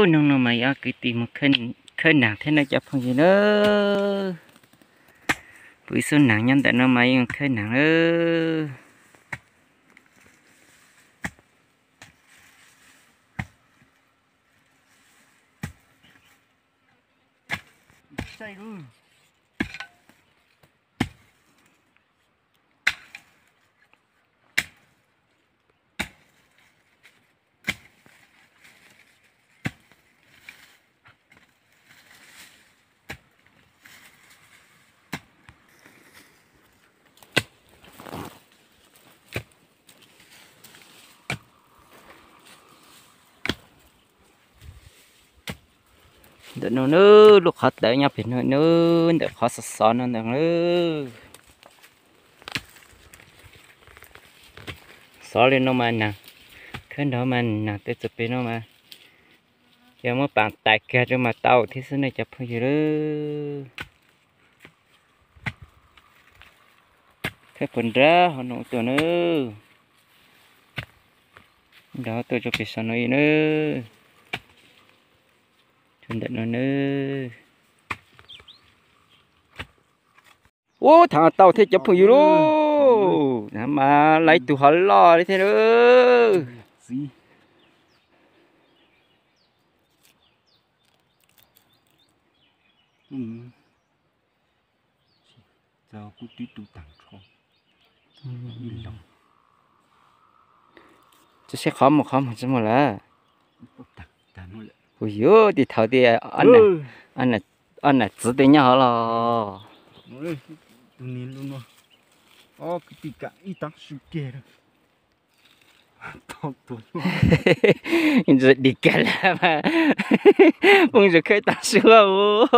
Hnub no mas yog kwv tij mus khawb nas thiab no cov phooj ywg nawb. Pw ib xub nas nyob ntawm no mas yeej khawb nas lawm. Ntawm no nawb, lub qhov tawm nyob pem no nawb, ntawm qhov xov xov no ntawd nawb. Xov li no mas nas, khawb nrov mas nas tej txog pem no mas ces muab pam tais kiag rau mas tau thiab xwb nej cov phooj ywg nawb. Khawb puas nrab hauv no tuaj nawb. Nrov tuaj rau pem saum no ib nawb. Rau ntawm no nawb. Ub, thaum tau thiab cov phooj ywg lauj, mas lawv ib tug hov loj li thiab lauj. Tsis seb qhov muag qhov muag tsis muag lawm. Ua yuav tim thaum tias ob nam txiv tej nyob hov los. Ntsia dim kag lawm mas phooj ywg khawb tag suab ub.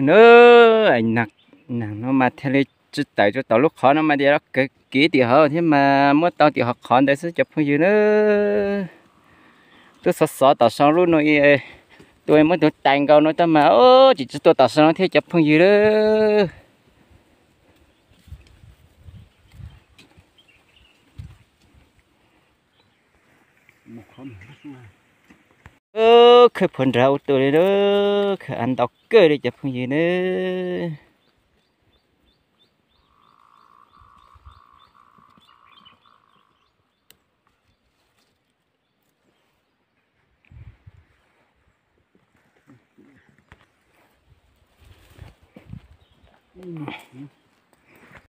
Nawb, nas no mas thiaj li tsis tawm rau tom lub qhov no mas tias kawg kiv tim hov thiab mas muab tau tim hov qhov ntawd xwb cov phooj ywg nawb. Twb xov xov tom sau lub no, tus muab tus tais nkaus no tau mas tsis tsis tua tom sau no thiab cov phooj ywg nawb. Khawb phuav nrad ua tuaj li na, khawb av ntau kawg li cov phooj ywg nawb.